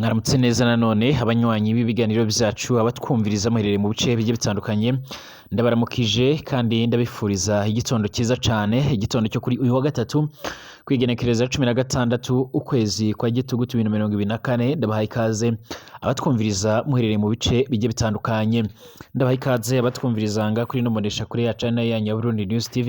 Mwaramutse neza nanone abanywanyi b'ibiganiro byacu, abatwumviriza muherereye mu bice bigiye bitandukanye. Ndabaramukije kandi ndabifuriza igitondo cyiza cane, igitondo cyo kuri uyu wa gatatu kwigenekereza 16 ukwezi kwa Gitugutu 2024. Ndabahaye ikaze abatwumviriza muherereye mu bice bigiye bitandukanye. Ndabahaye ikaze abatwumviriza nga kuri no mbonesha kure ya channel yanyu ya Burundi News TV,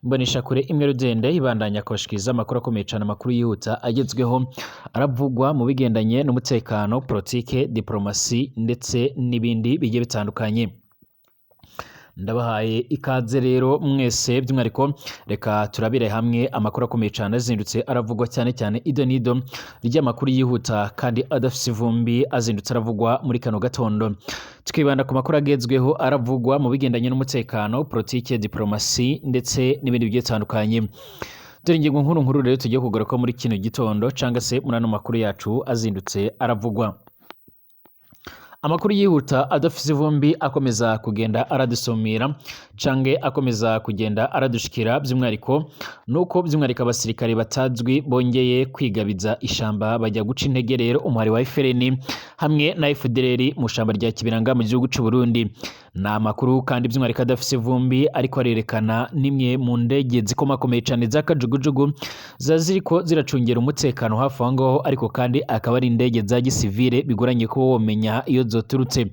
imbonesha kure imwe rudende ibandanya kubashikiriza amakuru akomeye cane, amakuru yihuta agezweho aravugwa mu bigendanye n'umutekano, politike, diplomasi ndetse n'ibindi bigiye bitandukanye. Ndabahaye ikaze rero mwese. By'umwihariko reka turabire hamwe amakuru akomeye cyane azindutse aravugwa, cyane cyane ido n'ido ry'amakuru yihuta kandi adafise ivumbi azindutse aravugwa muri kano gatondo. Twibanda ku makuru agezweho aravugwa mu bigendanye n'umutekano, politike, diplomasi ndetse n'ibindi bigiye bitandukanye. Dore ingingo nkuru nkuru rero tugiye kugaruka muri kino gitondo cyangwa se muri ano makuru yacu azindutse aravugwa. Amakuru yihuta adafise ivumbi akomeza kugenda aradusumira canke akomeza kugenda aradushikira, by'umwihariko nuko by'umwihariko abasirikare batazwi bongeye kwigabiza ishamba, bajya guca intege rero umuhari wa FLN hamwe na FDLR mu shamba rya Kibiranga mu gihugu c'u Burundi. Ni amakuru kandi by'umwihariko adafise ivumbi, ariko arerekana nimwe mu ndege zikomakomeye cane za kajugujugu za ziriko ziracungera umutekano hafi aho ngaho, ariko kandi akaba ari indege za gisivile bigoranye ko womenya iyo zoturutse.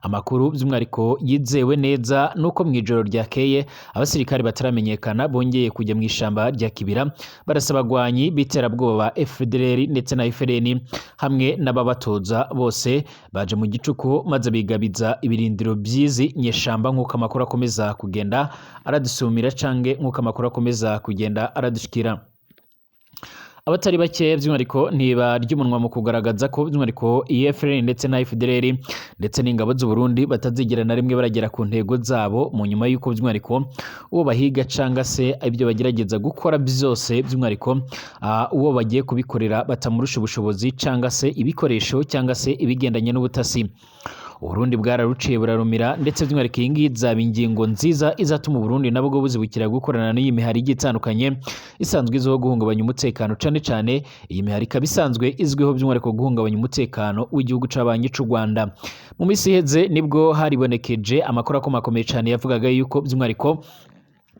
Amakuru by'umwihariko yizewe neza nuko mu ijoro ryakeye abasirikare bataramenyekana bongeye kujya mu ishamba rya Kibira, barasaba abagwanyi b'iterabwoba ba FDLR ndetse na FLN hamwe n'ababatoza bose baje mu gicuku maze bigabiza ibirindiro by'izi nyeshamba, nk'uko amakuru akomeza kugenda aradusumira canke nk'uko amakuru akomeza kugenda aradushikira. Abatari bake by'umwihariko ntibarya umunwa mu kugaragaza ko by'umwihariko EFLN ndetse na FDLR ndetse n'ingabo z'u Burundi batazigera na rimwe baragera ku ntego zabo, mu nyuma y'uko by'umwihariko uwo bahiga canga se ibyo bagerageza gukora byose, by'umwihariko uwo bagiye kubikorera batamurusha ubushobozi canga se ibikoresho cyangwa se ibigendanye n'ubutasi. Uburundi bwararuciye burarumira, ndetse by'umwihariko iyi ngiyi izaba ingingo nziza izatuma Uburundi nabwo buzibukira gukorana n'iyi mihari igiye itandukanye isanzwe izwiho guhungabanya umutekano. Cane cane iyi mihari ikaba isanzwe izwiho by'umwihariko guhungabanya umutekano w'igihugu c'abanyi c'u Rwanda. Mu minsi iheze nibwo haribonekeje amakuru akomakomeye cane yavugaga yuko by'umwihariko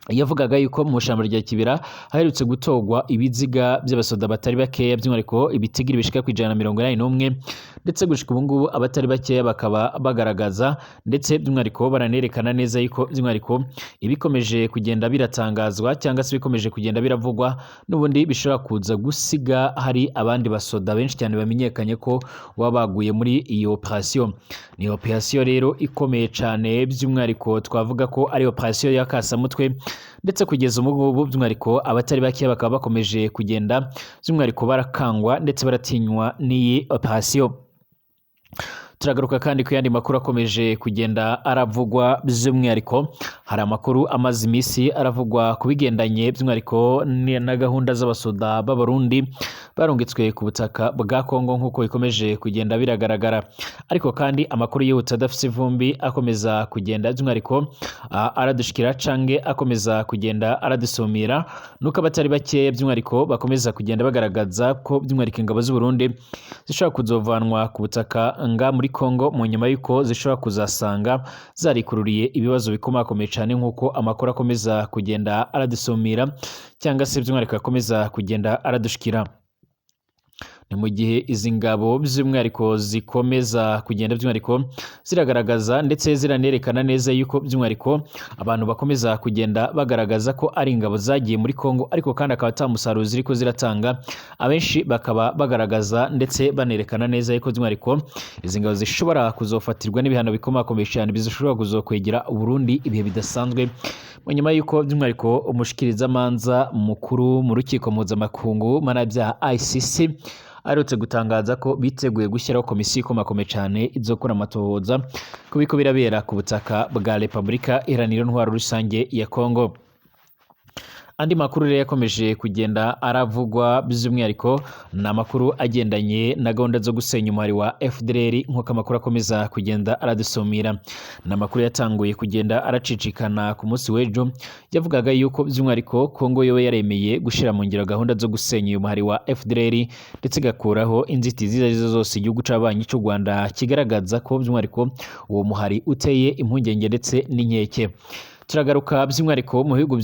yavugaga yuko mu shamba rya Kibira haherutse gutorwa ibiziga by'abasoda batari bakeya, by'umwihariko ibitigiri bishika ku 181, ndetse gushika ubu ngubu abatari bakeya bakaba bagaragaza ndetse by'umwihariko baranerekana neza yuko by'umwihariko ibikomeje kugenda biratangazwa cyangwa se ibikomeje kugenda biravugwa n'ubundi bishobora kuza gusiga hari abandi basoda benshi cyane bamenyekanye ko baba baguye muri iyi operation. Ni operation rero ikomeye cyane, by'umwihariko twavuga ko ari operation ya kasamutwe, ndetse kugeza ubu ngubu by'umwihariko abatari bake bakaba bakomeje kugenda by'umwihariko barakangwa ndetse baratinywa n'iyi operation. Turagaruka kandi ku yandi makuru akomeje kugenda aravugwa. By'umwihariko hari amakuru amaze iminsi aravugwa ku bigendanye by'umwihariko na gahunda z'abasoda b'Abarundi barungitswe ku butaka bwa Kongo, nk'uko bikomeje kugenda biragaragara. Ariko kandi amakuru yihuta adafite ivumbi akomeza kugenda by'umwihariko aradushikira cange akomeza kugenda aradusumira nuko abatari bake by'umwihariko bakomeza kugenda bagaragaza ko by'umwihariko ingabo z'u Burundi zishobora kuzovanwa ku butaka nga muri Kongo, mu nyuma y'uko zishobora kuzasanga zarikururiye ibibazo bikomakomeye cyane, nk'uko amakuru akomeza kugenda aradusumira cyangwa se by'umwihariko akomeza kugenda aradushikira. Ni mu gihe izi ngabo by'umwihariko zikomeza kugenda by'umwihariko ziragaragaza ndetse ziranerekana neza yuko by'umwihariko abantu bakomeza kugenda bagaragaza ko ari ingabo zagiye muri Kongo, ariko kandi akaba ata musaruro ziriko ziratanga. Abenshi bakaba bagaragaza ndetse banerekana neza yuko by'umwihariko izi ngabo zishobora kuzofatirwa n'ibihano bikomakomeye cyane bizishobora kuzokwegera Burundi ibihe bidasanzwe, mu nyuma y'uko by'umwihariko umushikirizamanza mukuru mu rukiko mpuzamakungu mpanabyaha ICC aherutse gutangaza ko biteguye gushyiraho komisiyo ikomakomeye cyane izokora amatohoza ku biriko birabera ku butaka bwa Repubulika Iharanira Intwaro Rusange ya Kongo. Andi makuru rero yakomeje kugenda aravugwa by'umwihariko ni amakuru agendanye na gahunda zo gusenya umuhari wa FDLR, nk'uko amakuru akomeza kugenda aradusumira. Ni amakuru yatanguye kugenda aracicikana ku munsi w'ejo, yavugaga yuko by'umwihariko Kongo yoba yaremeye gushyira mu ngiro gahunda zo gusenya uyu muhari wa FDLR, ndetse igakuraho inzitizi izo arizo zose igihugu c'abanyi cy'u Rwanda kigaragaza ko by'umwihariko uwo muhari uteye impungenge ndetse n'inkeke. Turagaruka by'umwihariko mu bihugu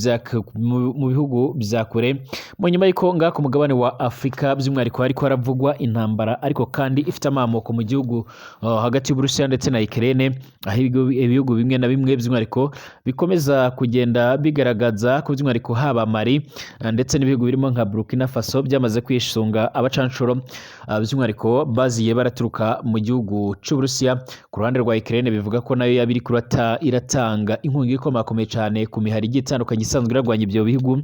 bya kure, mu nyuma y'uko ngaha ku mugabane wa Afurika by'umwihariko hariko haravugwa intambara, ariko kandi ifite amamoko mu gihugu hagati y'Uburusiya ndetse na Ukraine, aho ibihugu bimwe na bimwe by'umwihariko bikomeza kugenda bigaragaza ko by'umwihariko haba Mali ndetse n'ibihugu birimo nka Burkina Faso byamaze kwisunga abacanshuro by'umwihariko baziye baraturuka mu gihugu c'Uburusiya. Ku ruhande rwa Ukraine bivuga ko nayo yaba iriko iratanga inkunga ikomakomeye cyane ku mihari igiye itandukanye isanzwe irarwanya ibyo bihugu,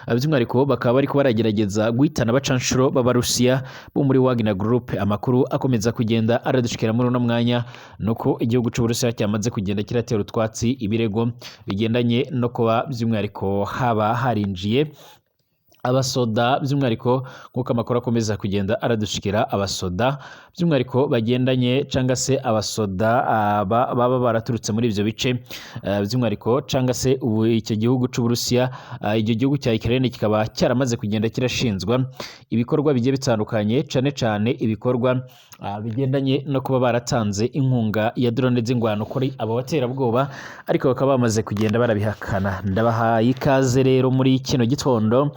by'umwihariko bakaba bariko baragerageza guhitana abacanshuro b'Abarusiya bo muri Wagner Group. Amakuru akomeza kugenda aradushikira muri uno mwanya nuko igihugu c'Uburusiya cyamaze kugenda kiratera utwatsi ibirego bigendanye no kuba by'umwihariko haba harinjiye abasoda, by'umwihariko nk'uko amakuru akomeza kugenda aradushikira, abasoda by'umwihariko bagendanye cyangwa se abasoda baba baraturutse muri ibyo bice, by'umwihariko cyangwa se ubu icyo gihugu c'Uburusiya, icyo gihugu cya Ukraine kikaba cyaramaze kugenda kirashinzwa ibikorwa bigiye bitandukanye, cane cane ibikorwa bigendanye no kuba baratanze inkunga ya drone z'ingwano kuri abo baterabwoba, ariko bakaba bamaze kugenda barabihakana. Ndabahaye ikaze rero muri kino gitondo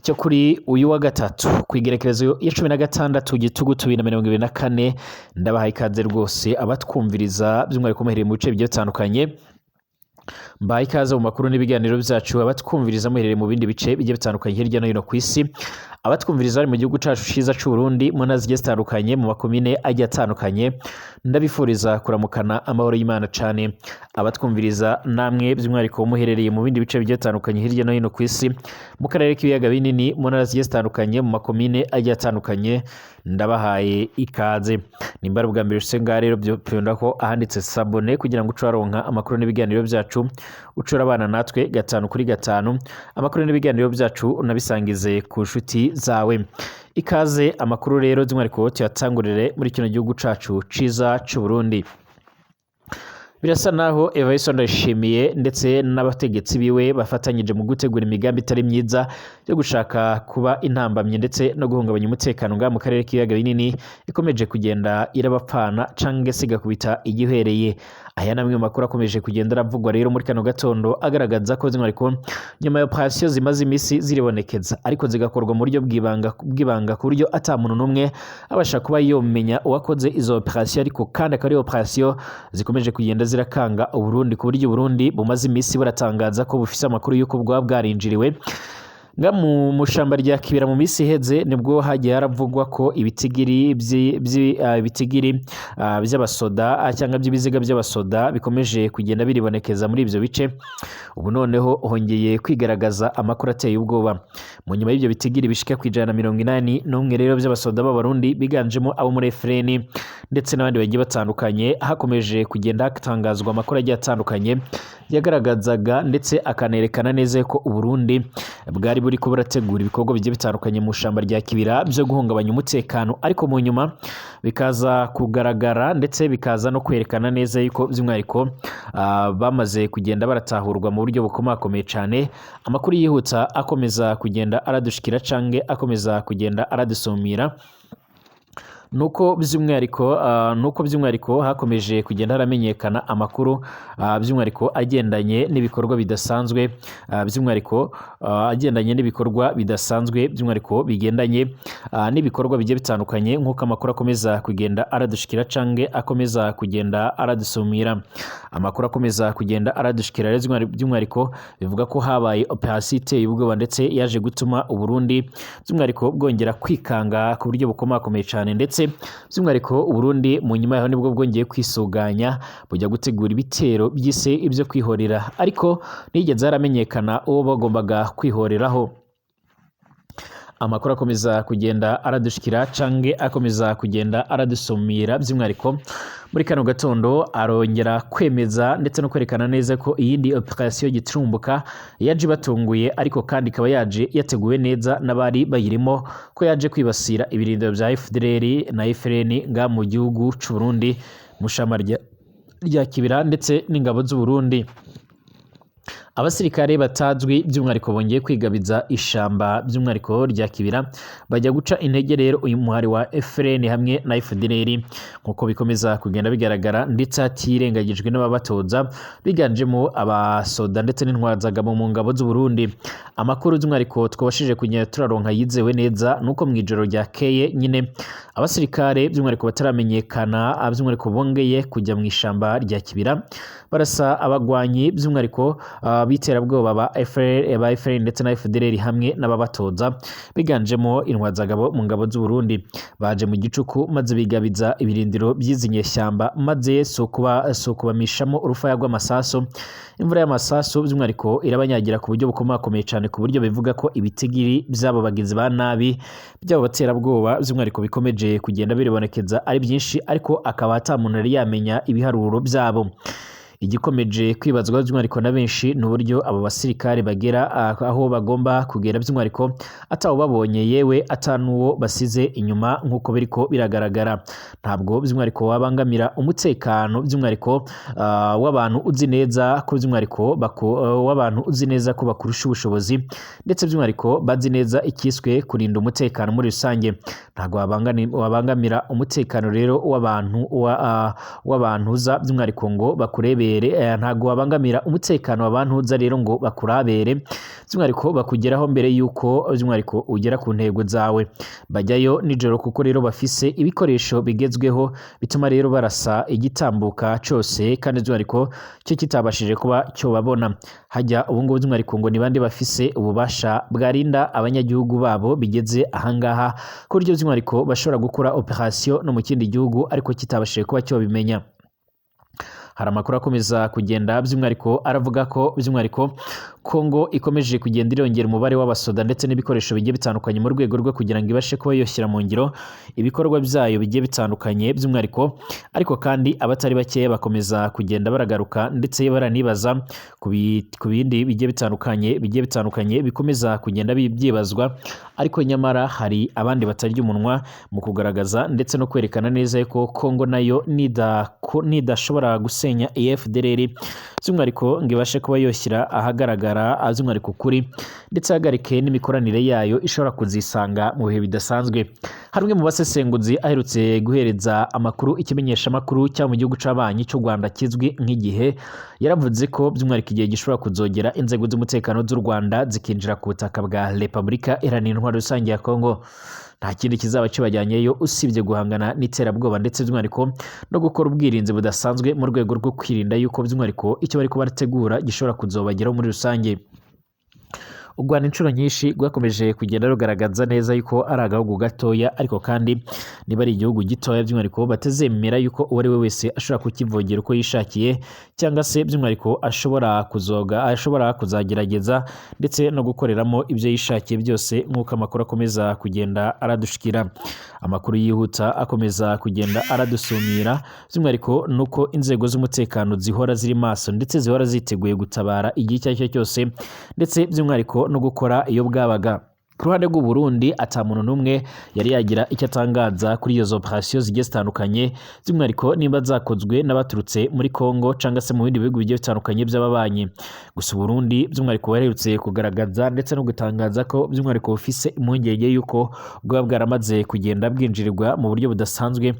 cyo kuri uyu wa gatatu ku igerekerezo ya 16 Gitugutu 2024. Ndabahaye ikaze rwose abatwumviriza by'umwihariko muherereye mu bice bigiye bitandukanye. Mbahaye ikaze mu makuru n'ibiganiro byacu abatwumviriza muherereye mu bindi bice bigiye bitandukanye hirya no hino ku isi, abatwumviriza bari mu gihugu cacu ciza c'u Burundi mu ntara zigiye zitandukanye, mu makomine agiye atandukanye, ndabifuriza kuramukana amahoro y'Imana cane. Abatwumviriza namwe by'umwihariko muherereye mu bindi bice bigiye bitandukanye hirya no hino ku isi, mu karere k'ibiyaga binini, mu ntara zigiye zitandukanye, mu makomine agiye atandukanye, ndabahaye ikaze. Nimba ari ubwa mbere ushitse ngaha rero, byokunda ko ahanditse s'abonner kugira ngo uce waronka amakuru n'ibiganiro byacu, uce urabana natwe gatanu kuri gatanu, amakuru n'ibiganiro byacu unabisangize ku nshuti zawe. Ikaze. Amakuru rero by'umwihariko tuyatangurire muri kino gihugu cacu ciza c'u Burundi. Birasa naho Evariste Ndayishimiye ndetse n'abategetsi biwe bafatanyije mu gutegura imigambi itari myiza yo gushaka kuba intambamyi ndetse no guhungabanya umutekano ngaha mu karere k'ibiyaga binini, ikomeje kugenda irabapfana canke se igakubita igihereye. Aya ni amwe mu makuru akomeje kugenda aravugwa rero muri kano gatondo, agaragaza ko by'umwihariko nyuma ya operasiyo zimaze iminsi ziribonekeza, ariko zigakorwa mu buryo bw'ibanga ku buryo ata muntu n'umwe abasha kuba yomenya uwakoze izo operasiyo, ariko kandi akaba ari operasiyo zikomeje kugenda zirakanga Uburundi, ku buryo Uburundi bumaze iminsi buratangaza ko bufise amakuru y'uko bwaba bwarinjiriwe nga mu mushamba rya Kibira. Mu minsi iheze nibwo hagiye haravugwa ko ibitigiri by'abasoda cyangwa by'ibiziga by'abasoda bikomeje kugenda biribonekeza muri ibyo bice. Ubu noneho hongeye kwigaragaza amakuru ateye ubwoba mu nyuma y'ibyo bitigiri bishika ku 181 rero by'abasoda b'Abarundi, biganjemo abo muri FRN ndetse n'abandi bagiye batandukanye. Hakomeje kugenda hatangazwa amakuru agiye atandukanye yagaragazaga ndetse akanerekana neza ko Uburundi bwari buriko burategura ibikorwa bigiye bitandukanye mu shamba rya Kibira byo guhungabanya umutekano, ariko mu nyuma bikaza kugaragara ndetse bikaza no kwerekana neza yuko by'umwihariko bamaze kugenda baratahurwa mu buryo bukomakomeye cyane. Amakuru yihuta akomeza kugenda aradushikira cange akomeza kugenda aradusumira nuko by'umwihariko hakomeje kugenda haramenyekana amakuru by'umwihariko agendanye n'ibikorwa bidasanzwe, by'umwihariko agendanye n'ibikorwa bidasanzwe, by'umwihariko bigendanye n'ibikorwa bigiye bitandukanye, nk'uko amakuru akomeza kugenda aradushikira cange akomeza kugenda aradusumira. Amakuru akomeza kugenda aradushikira rero by'umwihariko bivuga ko habaye operasiyo iteye ubwoba, ndetse yaje gutuma Uburundi by'umwihariko bwongera kwikanga ku buryo bukomakomeye cyane, ndetse by'umwihariko Uburundi mu nyuma yaho nibwo bwongeye kwisuganya bujya gutegura ibitero byise ibyo kwihorera, ariko ntigeze haramenyekana uwo bagombaga kwihoreraho. Amakuru akomeza kugenda aradushikira canke akomeza kugenda aradusumira, by'umwihariko muri kano gatondo, arongera kwemeza ndetse no kwerekana neza ko iyindi operation giturumbuka yaje batunguye, ariko kandi ikaba yaje yateguwe neza n'abari bayirimo, ko yaje kwibasira ibirindiro bya FDLR na FLN nga mu gihugu c'u Burundi mu shamba rya Kibira ndetse n'ingabo z'u Burundi. Abasirikare batazwi by'umwihariko bongeye kwigabiza ishamba by'umwihariko rya Kibira, bajya guca intege rero uyu muhari wa FLN hamwe na FDLR, nk'uko bikomeza kugenda bigaragara, ndetse hatirengagijwe n'ababatoza biganjemo abasoda ndetse n'intwazagabo mu ngabo z'u Burundi. Amakuru by'umwihariko twabashije kugenda turaronka yizewe neza nuko mu ijoro ryakeye nyine abasirikare by'umwihariko bataramenyekana by'umwihariko bongeye kujya mu ishamba rya Kibira, barasa abagwanyi by'umwihariko b'iterabwoba ba FLN, ba FLN ndetse na FDLR hamwe n'ababatoza biganjemo intwazagabo mu ngabo z'u Burundi. Baje mu gicuku maze bigabiza ibirindiro by'izi nyeshyamba, maze si ukubamishamo urufaya rw'amasasu. Imvura y'amasasu by'umwihariko irabanyagira ku buryo bukomakomeye cyane, ku buryo bivuga ko ibitigiri by'abo bagizi ba nabi, by'abo baterabwoba by'umwihariko bikomeje kugenda biribonekeza ari byinshi, ariko akaba ata muntu yari yamenya ibiharuro byabo. Igikomeje kwibazwa by'umwihariko na benshi ni uburyo abo basirikare bagera aho bagomba kugera by'umwihariko atawo babonye, yewe atanuwo basize inyuma, nk'uko biriko biragaragara. Ntabwo by'umwihariko wabangamira umutekano by'umwihariko w'abantu uzi neza ko by'umwihariko w'abantu uzi neza ko bakurusha ubushobozi, ndetse by'umwihariko bazi neza ikiswe kurinda umutekano muri rusange. Ntabwo wabangamira umutekano rero w'abantu w'abantu uza by'umwihariko ngo bakurebere, ntabwo wabangamira umutekano w'abantu uza rero ngo bakurabere by'umwihariko bakugeraho mbere yuko by'umwihariko ugera ku ntego zawe. Bajyayo nijoro kuko rero bafise ibikoresho bigezweho bituma rero barasa igitambuka cose, kandi by'umwihariko cyo kitabashije kuba cyo babona. Hajya ubu ngubu by'umwihariko ngo ni bande bafise ububasha bwarinda abanyagihugu babo bigeze ahangaha, ku buryo by'umwihariko bashobora gukora operation no mu kindi gihugu ariko kitabashije kuba cyo bimenya? Hari amakuru akomeza kugenda by'umwihariko aravuga ko by'umwihariko Kongo ikomeje kugenda irongera umubare w'abasoda ndetse n'ibikoresho bigiye bitandukanye mu rwego rwo kugira ngo ibashe kuba yoshyira mu ngiro ibikorwa byayo bigiye bitandukanye by'umwihariko. Ariko kandi abatari bakeya bakomeza kugenda baragaruka ndetse baranibaza ku bindi bigiye bitandukanye bikomeza kugenda byibazwa, ariko nyamara hari abandi batarya umunwa mu kugaragaza ndetse no kwerekana neza ko Kongo nayo nidashobora gusenya FDLR by'umwihariko ngo ibashe kuba yoshyira ahagaragara by'umwihariko kuri ndetse ahagarike n'imikoranire yayo, ishobora kuzisanga mu bihe bidasanzwe. Hari umwe mu basesenguzi aherutse guhereza amakuru ikimenyeshamakuru cya mu gihugu c'abanyi cy'u Rwanda kizwi nk'Igihe, yaravuze ko by'umwihariko igihe gishobora kuzogera inzego z'umutekano z'u Rwanda zikinjira ku butaka bwa Repubulika Iharanira Intwaro Rusange ya Kongo, nta kindi kizaba kibajyanyeyo usibye guhangana n'iterabwoba ndetse by'umwihariko no gukora ubwirinzi budasanzwe mu rwego rwo kwirinda yuko by'umwihariko icyo bari barategura gishobora kuzobageraho muri rusange. U Rwanda inshuro nyinshi rwakomeje kugenda rugaragaza neza yuko ari agahugu gatoya, ariko kandi niba ari igihugu gitoya by'umwihariko batazemera yuko uwo ari we wese ashobora kukivogera uko yishakiye, cyangwa se by'umwihariko ashobora kuzoga, ashobora kuzagerageza ndetse no gukoreramo ibyo yishakiye byose, nk'uko amakuru akomeza kugenda aradushikira. Amakuru yihuta akomeza kugenda aradusumira by'umwihariko nuko inzego z'umutekano zihora ziri maso ndetse zihora ziteguye gutabara igihe icyo ari cyo cyose, ndetse by'umwihariko no gukora iyo bwabaga. Ku ruhande rw'u Burundi ata muntu n'umwe yari yagira icyo atangaza kuri izo operation zigiye zitandukanye, by'umwihariko nimba zakozwe n'abaturutse muri Congo cyangwa se mu bindi bihugu bigiye bitandukanye by'ababanyi. Gusa u Burundi by'umwihariko buherutse kugaragaza ndetse no gutangaza ko by'umwihariko bufise impungenge y'uko bwaba bwaramaze kugenda bwinjirirwa mu buryo budasanzwe,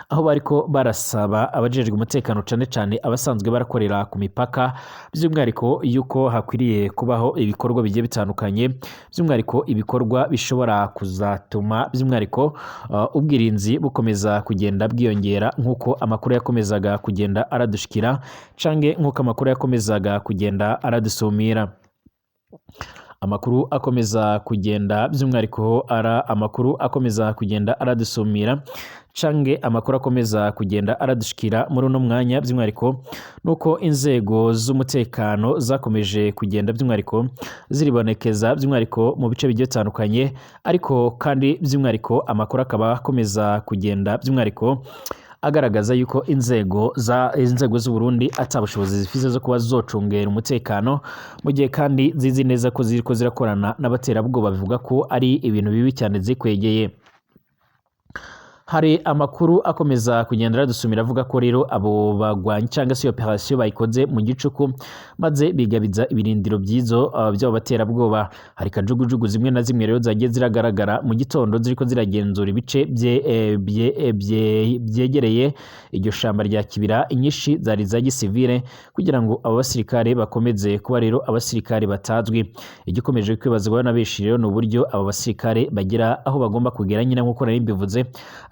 aho bariko barasaba abajejwe umutekano, cane cane abasanzwe barakorera ku mipaka, by'umwihariko yuko hakwiriye kubaho ibikorwa bigiye bitandukanye, by'umwihariko ibikorwa bishobora kuzatuma by'umwihariko ubwirinzi bukomeza kugenda bwiyongera, nk'uko amakuru yakomezaga kugenda aradushikira cange nk'uko amakuru yakomezaga kugenda aradusumira. Amakuru akomeza kugenda by'umwihariko ara amakuru akomeza kugenda aradusumira Cange amakuru akomeza kugenda aradushikira muri uno mwanya, by'umwihariko nuko inzego z'umutekano zakomeje kugenda by'umwihariko ziribonekeza by'umwihariko mu bice bigiye bitandukanye. Ariko kandi by'umwihariko amakuru akaba akomeza kugenda by'umwihariko agaragaza yuko inzego z'u Burundi ata bushobozi zifise zo kuba zocungera umutekano, mu gihe kandi zizi neza ko ziriko zirakorana n'abaterabwoba, bivuga ko ari ibintu bibi cyane zikwegeye. Hari amakuru akomeza kugenda aradusumira avuga ko rero abo bagwanyi cyangwa se iyo operation bayikoze mu gicuku, maze bigabiza ibirindiro by'izo by'abo baterabwoba. Hari kajugujugu zimwe na zimwe rero zagiye ziragaragara mu gitondo ziriko ziragenzura ibice byegereye iryo shamba rya Kibira. Inyinshi zari za gisivile kugira ngo abo basirikare bakomeze kuba rero abasirikare batazwi. Igikomeje kwibazwa na benshi rero ni uburyo abo basirikare bagera aho bagomba kugera nyine, nk'uko nari mbivuze,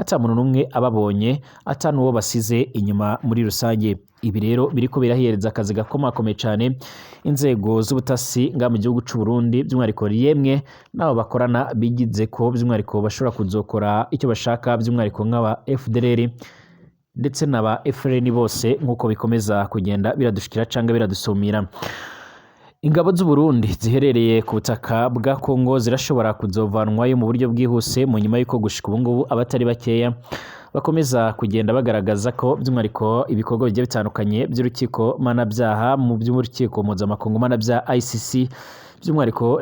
ata muntu n'umwe ababonye, ata n'uwo basize inyuma muri rusange. Ibi rero biriko birahereza akazi gakomakomeye cyane inzego z'ubutasi nga mu gihugu c'u Burundi, by'umwihariko yemwe n'abo bakorana bigize ko by'umwihariko bashobora kuzokora icyo bashaka, by'umwihariko nk'aba FDLR ndetse n'aba FRN bose, nk'uko bikomeza kugenda biradushikira cyangwa biradusumira. Ingabo z'u Burundi ziherereye ku butaka bwa Kongo zirashobora kuzovanwayo mu buryo bwihuse, mu nyuma y'uko gushika ubu ngubu abatari bakeya bakomeza kugenda bagaragaza ko by'umwihariko ibikorwa bigiye bitandukanye by'urukiko mpanabyaha mu by'urukiko mpuzamakungu mpanabyaha ICC, by'umwihariko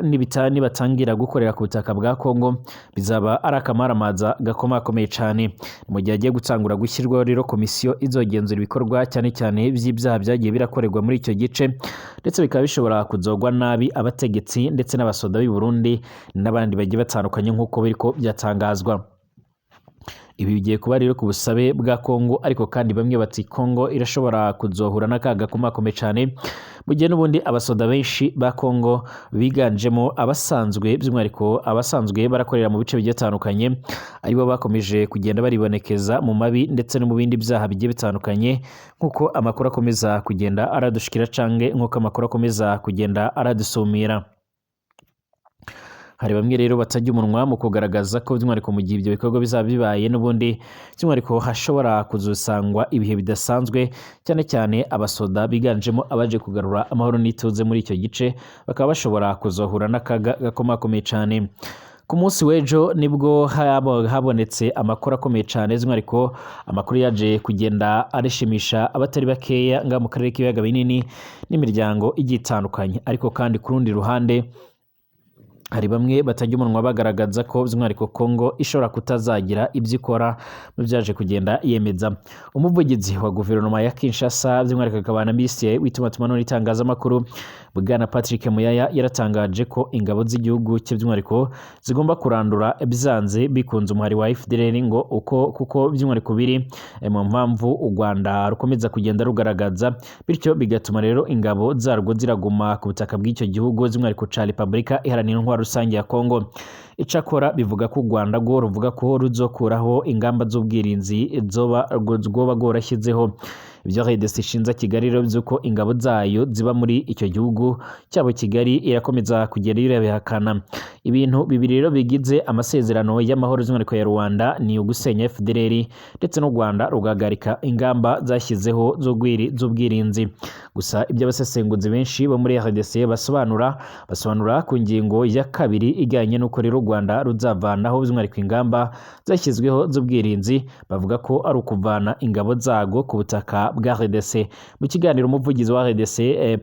nibatangira gukorera ku butaka bwa Kongo, bizaba ari akamaramaza gakomakomeye cyane, mu gihe hagiye gutangura gushyirwaho rero komisiyo izogenzura ibikorwa cyane cyane by'ibyaha byagiye birakorerwa muri icyo gice, ndetse bikaba bishobora kuzogwa nabi abategetsi ndetse n'abasoda b'i Burundi n'abandi bagiye batandukanye, nk'uko biriko byatangazwa. Ibi bigiye kuba rero ku busabe bwa Kongo, ariko kandi bamwe bati Kongo irashobora kuzohura n'akaga gakomakomeye cyane, mu gihe n'ubundi abasoda benshi ba Kongo biganjemo abasanzwe, by'umwihariko abasanzwe barakorera mu bice bigiye bitandukanye, aribo bakomeje kugenda baribonekeza mu mabi ndetse no mu bindi byaha bigiye bitandukanye, nk'uko amakuru akomeza kugenda aradushikira cange nk'uko amakuru akomeza kugenda aradusumira. Hari bamwe rero batajya umunwa mu kugaragaza ko by'umwihariko mu gihe ibyo bikorwa bizaba bibaye, n'ubundi by'umwihariko hashobora kuzusangwa ibihe bidasanzwe, cyane cyane abasoda biganjemo abaje kugarura amahoro n'ituze muri icyo gice bakaba bashobora kuzohura n'akaga gakomakomeye cyane. Ku munsi w'ejo nibwo habonetse amakuru akomeye cyane, by'umwihariko amakuru yaje kugenda arishimisha abatari bakeya nga mu karere k'ibiyaga binini n'imiryango igiye itandukanye. Ariko kandi ku rundi ruhande hari bamwe batajya umunwa bagaragaza ko by'umwihariko Kongo ishobora kutazagira ibyo ikora mu byaje kugenda yemeza. Umuvugizi wa guverinoma ya Kinshasa, by'umwihariko akaba na minisitiri w'itumanaho n'itangazamakuru, Bwana Patrick Muyaya, yaratangaje ko ingabo z'igihugu cye by'umwihariko zigomba kurandura byanze bikunze umuhari wa FDLR, ngo uko kuko by'umwihariko biri mu mpamvu u Rwanda rukomeza kugenda rugaragaza, bityo bigatuma rero ingabo zarwo ziraguma ku butaka bw'icyo gihugu, by'umwihariko ca Repubulika Iharanira Intwaro Rusange ya Kongo. Icakora bivuga ko u Rwanda rwo ruvuga ko ruzokuraho ingamba z'ubwirinzi rwoba rworashyizeho. Ibyo RDC ishinza Kigali rero by'uko ingabo zayo ziba muri icyo gihugu cyabo, Kigali irakomeza kugenda irabihakana. Ibintu bibiri rero bigize amasezerano y'amahoro by'umwihariko ya Rwanda ni ugusenya FDLR ndetse n'u Rwanda rugahagarika ingamba zashyizeho z'ubwirinzi. Gusa ibyo abasesenguzi benshi bo muri RDC basobanura ku ngingo ya kabiri ijyanye n'uko rero u Rwanda ruzavanaho by'umwihariko ingamba zashyizweho z'ubwirinzi, bavuga ko ari ukuvana ingabo zarwo ku butaka bwa RDC. Mu kiganiro umuvugizi wa RDC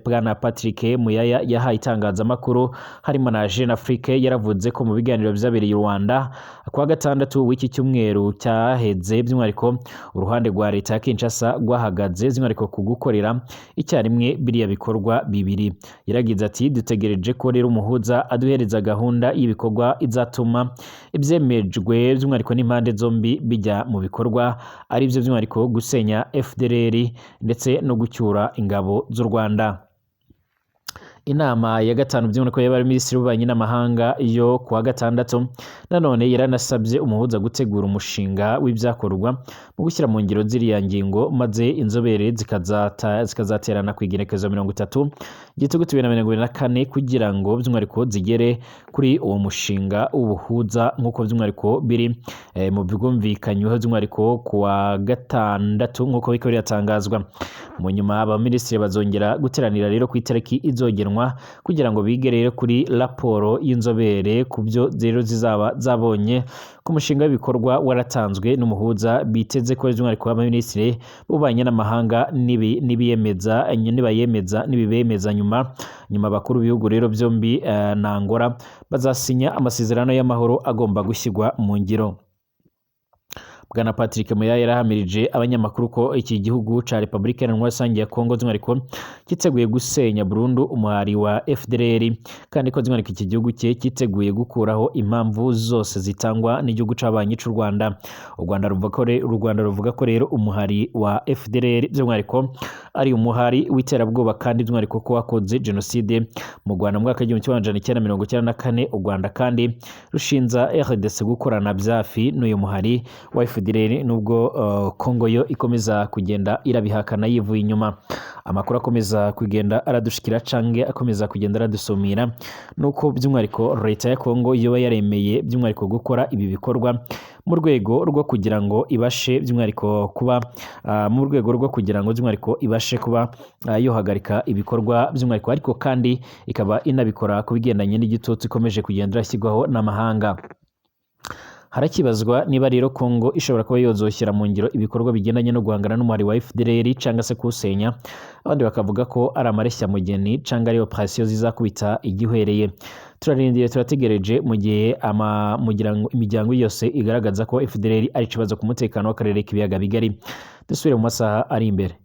Bwana Patrick Muyaya yahaye itangazamakuru harimo na Jeune Afrique, yaravuze ko mu biganiro byabereye i Rwanda kuwa gatandatu w'iki cyumweru cyaheze, by'umwihariko uruhande rwa leta ya Kinshasa rwahagaze by'umwihariko ku gukorera icyarimwe biriya bikorwa bibiri. Yaragize ati dutegereje ko rero umuhuza aduhereza gahunda y'ibikorwa izatuma ibyemejwe by'umwihariko n'impande zombi bijya mu bikorwa, ari byo by'umwihariko gusenya FDLR ndetse no gucyura ingabo z'u Rwanda. Inama ya gatanu by'umwihariko y'abaminisitiri b'ububanyi n'amahanga yo kuwa gatandatu nanone yaranasabye umuhuza gutegura umushinga w'ibyakorwa mu gushyira mu ngiro ziriya ngingo, maze inzobere zikazaterana ku igenekerezo 30 Gitugutu 2024 kugira ngo by'umwihariko zigere kuri uwo mushinga w'ubuhuza, nk'uko by'umwihariko biri mu bwumvikanyweho by'umwihariko kuwa gatandatu, nk'uko biriko biratangazwa. Mu nyuma abaminisitiri bazongera guteranira rero ku itariki izogenwa kugira ngo bige rero kuri raporo y'inzobere ku byo rero zizaba zabonye ku mushinga w'ibikorwa waratanzwe n'umuhuza. Biteze ko by'umwihariko abaminisitiri b'ububanyi n'amahanga nibiyemeza, nibayemeza, nibibemeza, nyuma abakuru b'ibihugu rero byombi na Angola bazasinya amasezerano y'amahoro agomba gushyirwa mu ngiro. Bwana Patrick Muyaya yarahamirije abanyamakuru ko iki gihugu ca Repubulika Iharanira Rusange ya Kongo by'umwihariko cyiteguye gusenya burundu umuhari wa FDLR, kandi ko by'umwihariko iki gihugu cye cyiteguye gukuraho impamvu zose zitangwa n'igihugu c'abanyi c'u Rwanda. U Rwanda ruvuga ko rero umuhari wa FDLR by'umwihariko ari umuhari w'iterabwoba, kandi by'umwihariko ko wakoze jenoside mu Rwanda mu mwaka w'1994. U Rwanda kandi rushinza RDC gukorana byafi n'uyu muhari wa FDLR, nubwo Kongo yo ikomeza kugenda irabihakana yivuye inyuma. Amakuru akomeza kugenda aradushikira cange akomeza kugenda aradusumira nuko by'umwihariko leta ya Kongo yoba yaremeye by'umwihariko gukora ibi bikorwa mu rwego rwo kugira ngo ibashe by'umwihariko kuba mu rwego rwo kugira ngo by'umwihariko ibashe kuba yohagarika ibikorwa by'umwihariko, ariko kandi ikaba inabikora ku bigendanye n'igitutu ikomeje kugenda irashyirwaho n'amahanga. Harakibazwa niba rero Kongo ishobora kuba yozoshyira mu ngiro ibikorwa bigendanye no guhangana n'umuhari wa FDLR cyangwa se kuwusenya, abandi bakavuga ko ari amareshyamugeni cyangwa ari operasiyo zizakubita igihwereye. Turarindiye, turategereje, mu gihe imiryango yose igaragaza ko FDLR ari ikibazo ku mutekano w'akarere k'ibiyaga bigari. Dusubire mu masaha ari imbere.